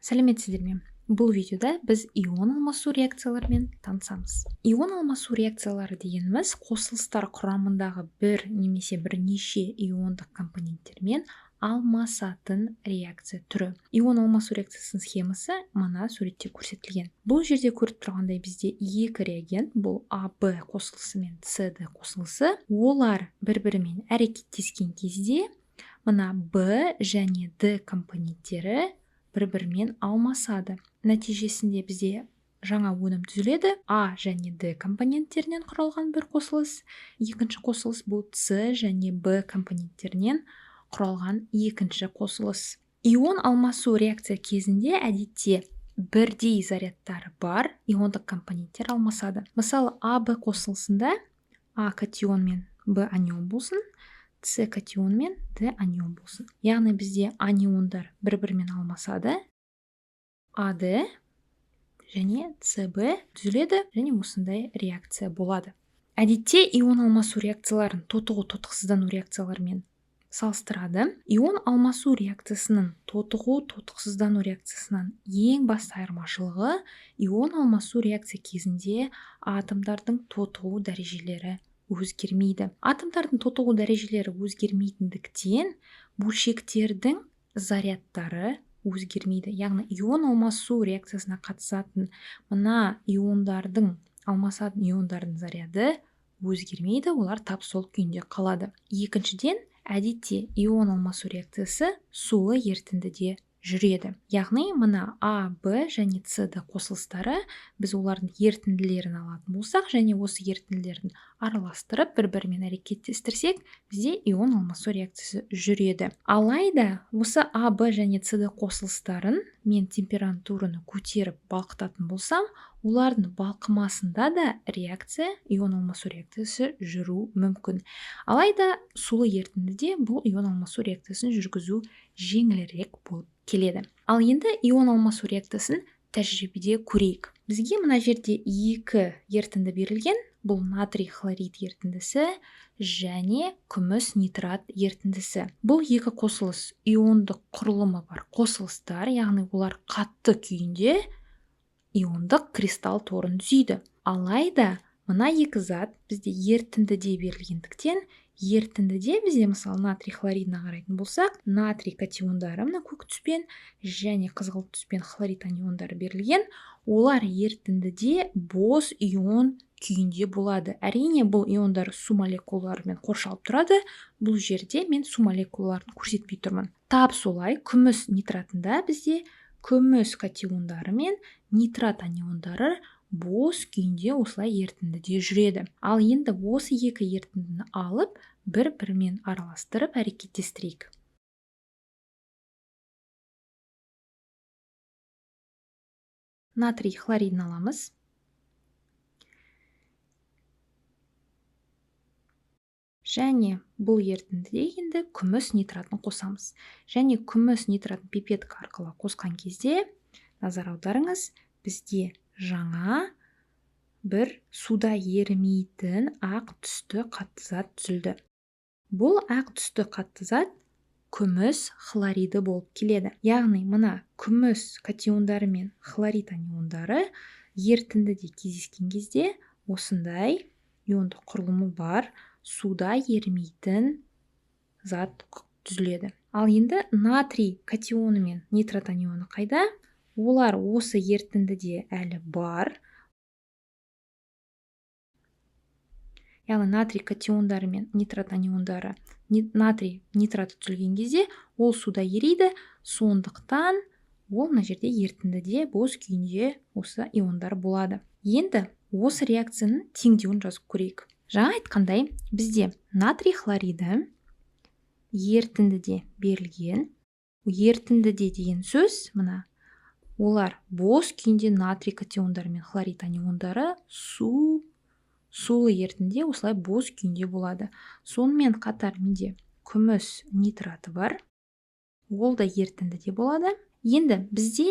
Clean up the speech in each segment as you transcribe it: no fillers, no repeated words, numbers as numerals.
Сәлеметсіздер ме? Бұл видеода біз ион алмасу реакцияларымен танысамыз. Ион алмасу реакциялары дегеніміз қосылыстар құрамындағы бір немесе бірнеше иондық компоненттермен алмасатын реакция түрі. Ион алмасу реакциясының схемасы мына суретте көрсетілген. Бұл жерде көріп тұрғандай бізде екі реагент, бұл АБ қосылысы мен СД қосылысы. Олар бір-бірімен әрекеттескен кезде мына Б және Д компоненттері бір-бірімен алмасады. Нәтижесінде бізде жаңа өнім түзіледі. А және Д компоненттерінен құралған бір қосылыс, екінші қосылыс бұл С және Б компоненттерінен құралған екінші қосылыс. Ион алмасу реакция кезінде әдетте бірдей зарядтары бар иондық компоненттер алмасады. Мысалы, АБ қосылысында А катион мен Б анион болсын, С катион мен Д анион болсын. Яғни бізде аниондар бір-бірімен алмасады. АД және СБ түзіледі және осындай реакция болады. Әдетте ион алмасу реакцияларын тотығу тотықсыздану реакцияларымен салыстырады. Ион алмасу реакциясының тотығу тотықсыздану реакциясынан ең басты айырмашылығы ион алмасу реакция кезінде атомдардың тотығу дәрежелері өзгермейді. Атомдардың тотығу дәрежелері өзгермейтіндіктен бөлшектердің зарядтары өзгермейді. Яғни ион алмасу реакциясына қатысатын мына иондардың алмасатын иондардың заряды өзгермейді, олар тап сол күйінде қалады. Екіншіден, әдетте ион алмасу реакциясы сулы ерітіндіде жүреді. Яғни мына А, Б және С, Д қосылыстары, біз олардың ерітінділерін алатын болсақ және осы ерітінділерін араластырып бір-бірімен әрекеттестірсек, бізде ион алмасу реакциясы жүреді. Алайда осы А, Б және С, Д қосылыстарын мен температураны көтеріп балқытатын болсам, олардың балқымасында да реакция, ион алмасу реакциясы жүру мүмкін. Алайда сулы ерітіндіде бұл ион алмасу реакциясын жүргізу жеңілірек болып келеді. Ал енді ион алмасу реакциясын тәжірибеде көрейік. Бізге мына жерде екі ерітінді берілген. Бұл натрий хлорид ерітіндісі және күміс нитрат ерітіндісі. Бұл екі қосылыс иондық құрылымы бар қосылыстар, яғни олар қатты күйінде иондық кристалл торын түзейді. Алайда мына екі зат бізде ерітіндіде берілгендіктен, ерітіндіде бізде мысалы натрий хлоридіне қарайтын болсақ, натрий катиондары мына көк түспен және қызғылт түспен хлорид аниондары берілген. Олар ерітіндіде бос ион күйінде болады. Әрине, бұл иондар су молекулаларымен қоршалып тұрады. Бұл жерде мен су молекулаларын көрсетпей тұрмын. Тап солай күміс нитратында бізде күміс катиондары мен нитрат аниондары бос күйінде осылай ерітіндіде жүреді. Ал енді осы екі ерітіндіні алып, бір-бірімен араластырып әрекеттестірейік. Натрий хлоридін аламыз. Және бұл ерітіндіде енді күміс нитратын қосамыз. Және күміс нитратын пипетка арқылы қосқан кезде, назар аударыңыз, бізде жаңа бір суда ерімейтін ақ түсті қатты зат түзілді. Бұл ақ түсті қатты зат күміс хлориді болып келеді. Яғни мына күміс катиондары мен хлорид аниондары ерітіндіде кездескен кезде осындай иондық құрылымы бар суда ерімейтін зат түзіледі. Ал енді натрий катионы мен нитрат анионы қайда? Олар осы ерітіндіде әлі бар. Яғни натрий катиондары мен нитрат аниондары, натрий нитраты түзілген кезде ол суда ериді, сондықтан ол мына жерде ерітіндіде бос күйінде осы иондар болады. Енді осы реакцияның теңдеуін жазып көрейік. Жаңа айтқандай, бізде натрий хлориді ерітіндіде берілген. Ерітіндіде деген сөз мына олар бос күйінде натрий катиондары мен хлорид аниондары сулы ерітіндіде осылай бос күйінде болады. Сонымен қатар менде күміс нитраты бар, ол да ерітіндіде болады. Енді бізде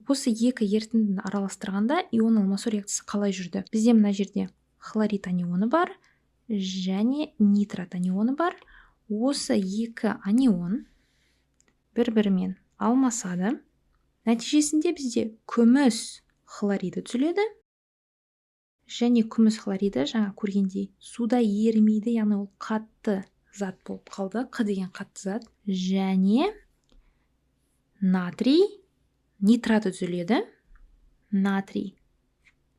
осы екі ерітіндіні араластырғанда ион алмасу реакциясы қалай жүрді? Бізде мына жерде хлорид анионы бар және нитрат анионы бар. Осы екі анион бір-бірімен алмасады. Нәтижесінде бізде күміс хлориді түзіледі. Және күміс хлориді жаңа көргендей суда ерімейді, яғни ол қатты зат болып қалды. Қ деген қатты зат. Және натрий нитраты түзіледі. Натрий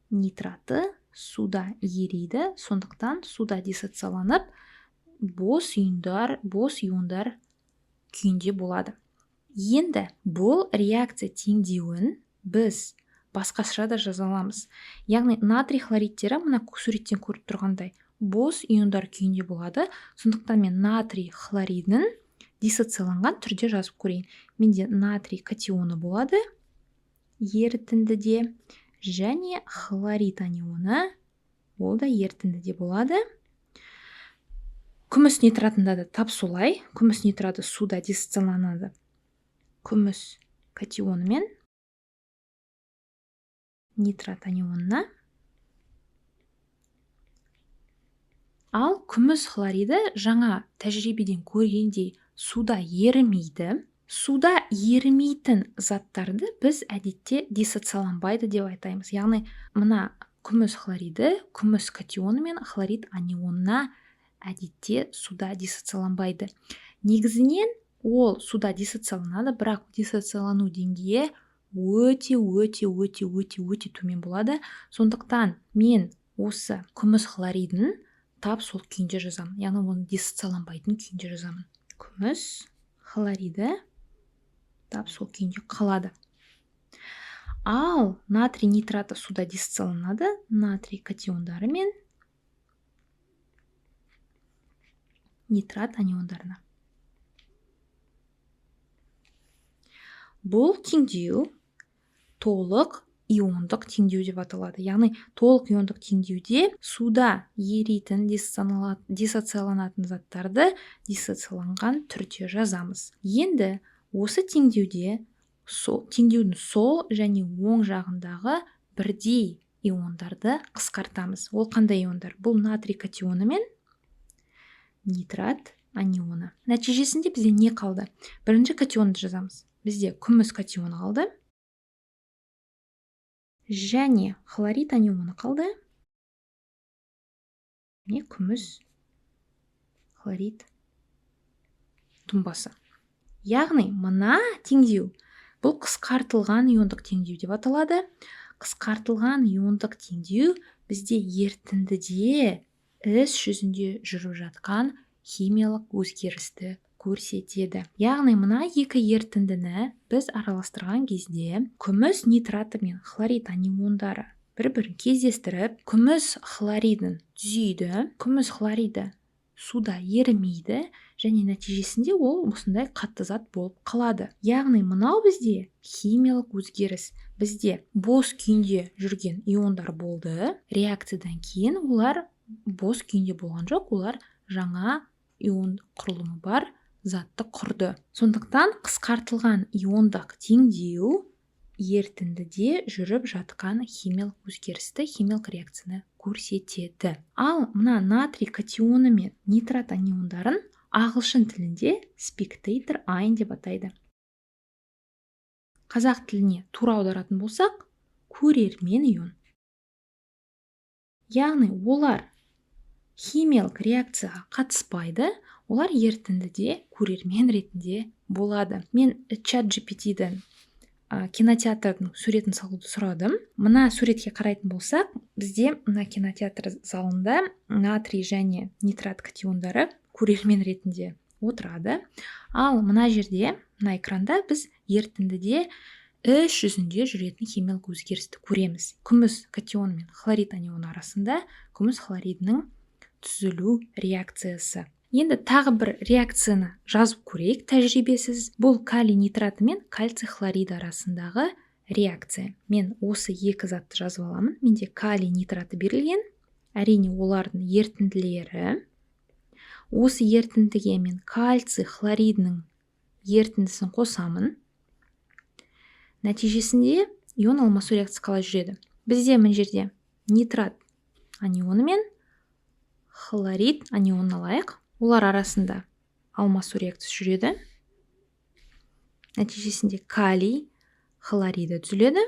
нитраты суда ериді, сондықтан суда диссоциаланып, бос иондар күйінде болады. Енді бұл реакция теңдеуін біз басқаша да жаза аламыз. Яғни натрий хлоридтері мына суреттен көріп тұрғандай бос иондар күйінде болады. Сондықтан мен натрий хлоридін диссоциаланған түрде жазып көрейін. Менде натрий катионы болады ерітіндіде, және хлорид анионы, ол да ерітіндіде болады. Күміс нитратында да тап солай. Күміс нитраты суда диссоциаланады күміс катионымен нитрат анионына. Ал күміс хлориді жаңа тәжірибеден көргендей суда ерімейді. Суда ерімейтін заттарды біз әдетте диссоциаланбайды деп айтаймыз. Яғни мына күміс хлориді күміс катионы мен хлорид анионына әдетте суда диссоциаланбайды. Негізінен ол суда диссоциаланады, бірақ диссоциалану деңгейі өте өте өте өте өте төмен болады. Сондықтан мен осы күміс хлоридін тап сол күйінде жазамын, яғни оны диссоциаланбайтын күйінде жазамын. Күміс хлориді тап сол күйінде қалады. Ал натрий нитраты суда диссоциаланады натрий катиондары мен нитрат аниондарына. Бұл теңдеу толық иондық теңдеу деп аталады. Яғни толық иондық теңдеуде суда еритін диссоциаланатын заттарды диссоциаланған түрде жазамыз. Енді осы теңдеуде теңдеудің сол және оң жағындағы бірдей иондарды қысқартамыз. Ол қандай иондар? Бұл натрий катионы мен нитрат анионы. Нәтижесінде бізде не қалды? Бірінші катионды жазамыз. Бізде күміс катионы қалды. Және хлорид анионы қалды. Және күміс хлорид тұнбасы. Яғни мына теңдеу бұл қысқартылған иондық теңдеу деп аталады. Қысқартылған иондық теңдеу бізде ерітіндіде іс жүзінде жүріп жатқан химиялық өзгерісті көрсетеді. Яғни мына екі ерітіндіні біз араластырған кезде күміс нитраты мен хлорид аниондары бір-бірін кездестіріп, күміс хлоридін түзейді. Күміс хлориді суда ерімейді және нәтижесінде ол осындай қатты зат болып қалады. Яғни мынау бізде химиялық өзгеріс. Бізде бос күйінде жүрген иондар болды. Реакциядан кейін олар бос күйінде болған жоқ, олар жаңа ион құрылымы бар затты құрды. Сондықтан қысқартылған иондық теңдеу ерітіндіде жүріп жатқан химиялық өзгерісті, химиялық реакцияны көрсетеді. Ал мына натрий катионы мен нитрат аниондарын ағылшын тілінде spectator ion деп атайды. Қазақ тіліне тура аударатын болсақ, көрермен ион. Яғни олар химиялық реакцияға қатыспайды, олар ерітіндіде көрермен ретінде болады. Мен чат GPT-ден кинотеатрдың суретін салуды сұрадым. Мына суретке қарайтын болсақ, бізде мына кинотеатр залында натрий және нитрат катиондары көрермен ретінде отырады. Ал мына жерде, мына экранда біз ерітіндіде іс жүзінде жүретін химиялық өзгерісті көреміз. Күміс катионы мен хлорид анионы арасында күміс хлоридінің түзілу реакциясы. Енді тағы бір реакцияны жазып көрейік тәжірибесіз. Бұл калий нитраты мен кальций хлориді арасындағы реакция. Мен осы екі затты жазып аламын. Менде калий нитраты берілген. Әрине олардың ерітінділері. Осы ерітіндіге мен кальций хлоридінің ерітіндісін қосамын. Нәтижесінде ион алмасу реакциясы қалай жүреді? Бізде мына жерде нитрат анионы мен хлорид анионын алайық. Олар арасында алмасу реакциясы жүреді. Нәтижесінде калий Хлориді түзіледі.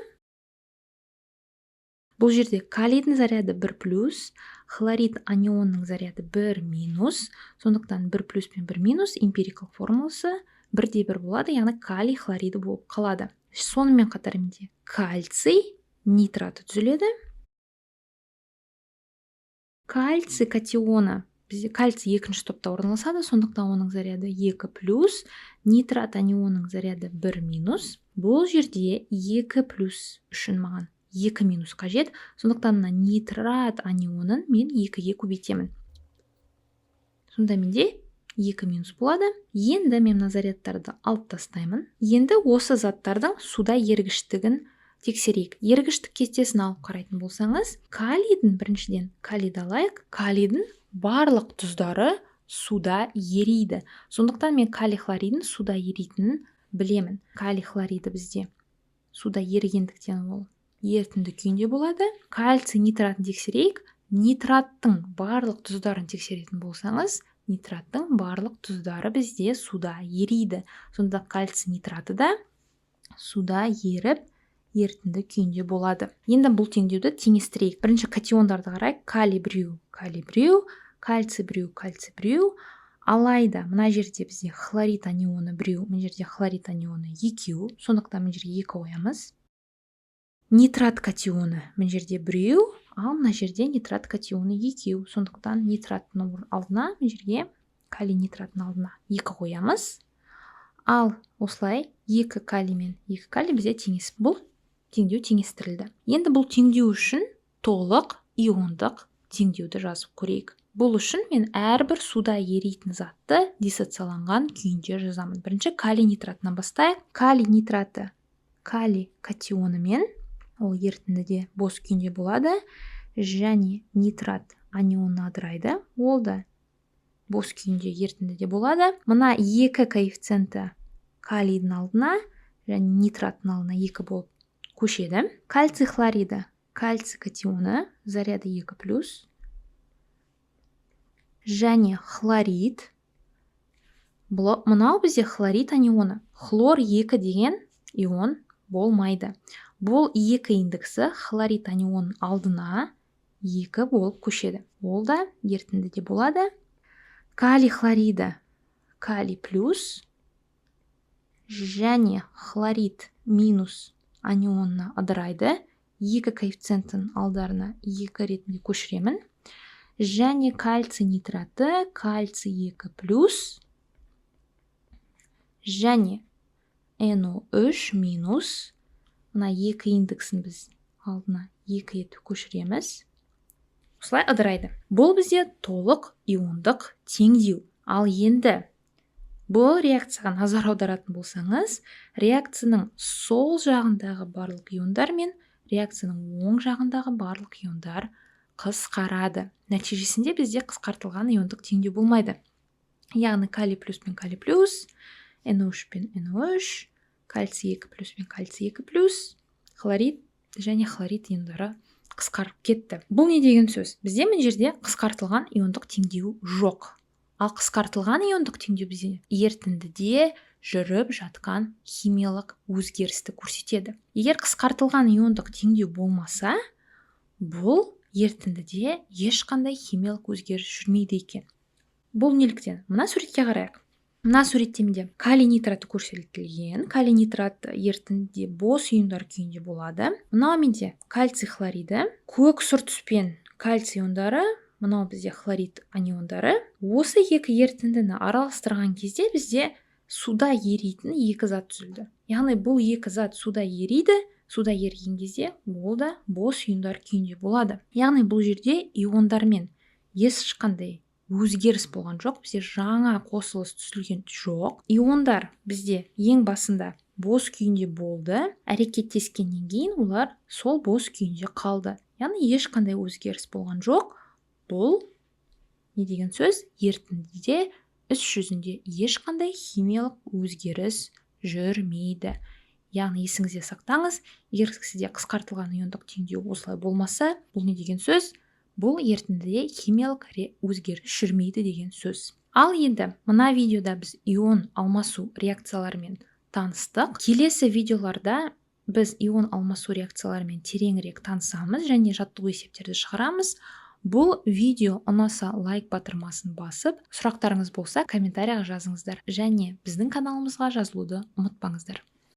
Бұл жерде калийдің заряды 1 плюс, хлорид анионның заряды 1 минус, сондықтан 1 плюс пен 1 минус эмпирикалық формуласы 1-де 1 болады, яғни калий хлориді болып қалады. Сонымен қатар менде кальций нитраты түзіледі. Кальций катионы, бізде кальций екінші топта орналасады, сондықтан оның заряды 2 плюс, нитрат анионның заряды 1 минус. Бұл жерде 2 плюс үшін маған 2 минус қажет, сондықтан мына нитрат анионын мен 2-ге көбейтемін. Сонда менде 2 минус болады. Енді мен мына зарядтарды алып тастаймын. Енді осы заттардың суда ерігіштігін тексерейік. Ерігіштік кестесін алып қарайтын болсаңыз, калийдің, біріншіден калийді алайық. Калийдің барлық тұздары суда ериді. Сондықтан мен калий хлоридін суда еритінін білемін. Калий хлориді бізде суда ерігендіктен, ол ерітінді күйінде болады. Кальций нитратын тексерейік. Нитраттың барлық тұздарын тексеретін болсаңыз, нитраттың барлық тұздары бізде суда ериді. Сонда кальций нитраты да суда еріп, ерітінді күйінде болады. Енді бұл теңдеуді теңестірейік. Бірінші катиондарды қарайық. Калий біреу, калий біреу, кальций біреу, кальций біреу. Алайда мына жерде бізде хлорид анионы біреу, мына жерде хлорид анионы екеу, сондықтан мына жерге екі қоямыз. Нитрат катионы мына жерде біреу, ал мына жерде нитрат катионы екеу, сондықтан нитраттың алдына, мына жерге, калий нитраттың алдына екі қоямыз. Ал осылай екі калий мен екі калий бізде теңесіп, бұл теңдеу теңестірілді. Енді бұл теңдеу үшін толық иондық теңдеуді жазып көрейік. Бұл үшін мен әрбір суда еритін затты диссоциаланған күйінде жазамын. Бірінші калий нитратынан бастайық. Калий нитраты калий катионымен, ол ерітіндіде бос күйінде болады, және нитрат анионы ыдырайды, ол да бос күйінде ерітіндіде болады. Мына екі коэффициенті калийдің алдына және нитраттың алдына екі болып көшеді. Кальций хлориді, кальций катионы, заряды 2 плюс, және хлорид. Мынау бізде хлорид анионы, хлор 2 деген ион болмайды. Бұл екі индексі хлорид анионның алдына екі болып көшеді, ол да ерітіндіде болады. Калий хлориді, калий плюс және хлорид минус анионына ыдырайды, екі коэффициенттің алдарына екі ретінде көшіремін. Және кальций нитраты, кальций 2 плюс және NO3 минус, мына екі индексін біз алдына екі етіп көшіреміз, осылай ыдырайды. Бұл бізде толық иондық теңдеу. Ал енді бұл реакцияға назар аударатын болсаңыз, реакцияның сол жағындағы барлық иондар мен реакцияның оң жағындағы барлық иондар қысқарады. Нәтижесінде бізде қысқартылған иондық теңдеу болмайды, яғни калий плюс пен калий плюс, NO3 пен NO3, кальций 2 плюс пен кальций 2 плюс, хлорид және хлорид иондары қысқарып кетті. Бұл не деген сөз? Бізде мына жерде қысқартылған иондық теңдеу жоқ. Ал қысқартылған иондық теңдеу бізде ерітіндіде жүріп жатқан химиялық өзгерісті көрсетеді. Егер қысқартылған иондық теңдеу болмаса, бұл ерітіндіде ешқандай химиялық өзгеріс жүрмейді екен. Бұл неліктен? Мына суретке қарайық. Мына суретте менде калий нитраты көрсетілген. Калий нитрат ерітіндіде бос иондар күйінде болады. Мынау менде кальций хлориді, көк сұр түспен кальций иондары, мынау бізде хлорид аниондары. Осы екі ерітіндіні араластырған кезде бізде суда еритін екі зат түзілді, яғни бұл екі зат суда ериді. Суда еріген кезде ол да бос иондар күйінде болады, яғни бұл жерде иондармен ешқандай өзгеріс болған жоқ, бізде жаңа қосылыс түзілген жоқ. Иондар бізде ең басында бос күйінде болды, әрекеттескеннен кейін олар сол бос күйінде қалды, яғни ешқандай өзгеріс болған жоқ. Бұл не деген сөз? Ерітіндіде іс жүзінде ешқандай химиялық өзгеріс жүрмейді. Яғни есіңізде сақтаңыз, егер сізде қысқартылған иондық теңдеу осылай болмаса, бұл не деген сөз? Бұл ерітіндіде химиялық өзгеріс жүрмейді деген сөз. Ал енді мына видеода біз ион алмасу реакцияларымен таныстық. Келесі видеоларда Біз ион алмасу реакцияларымен тереңірек танысамыз және жаттығу есептерді шығарамыз. Бұл видео ұнаса, лайк батырмасын басып, сұрақтарыңыз болса, комментарийға жазыңыздар және біздің каналымызға жазылуды ұмытпаңыздар.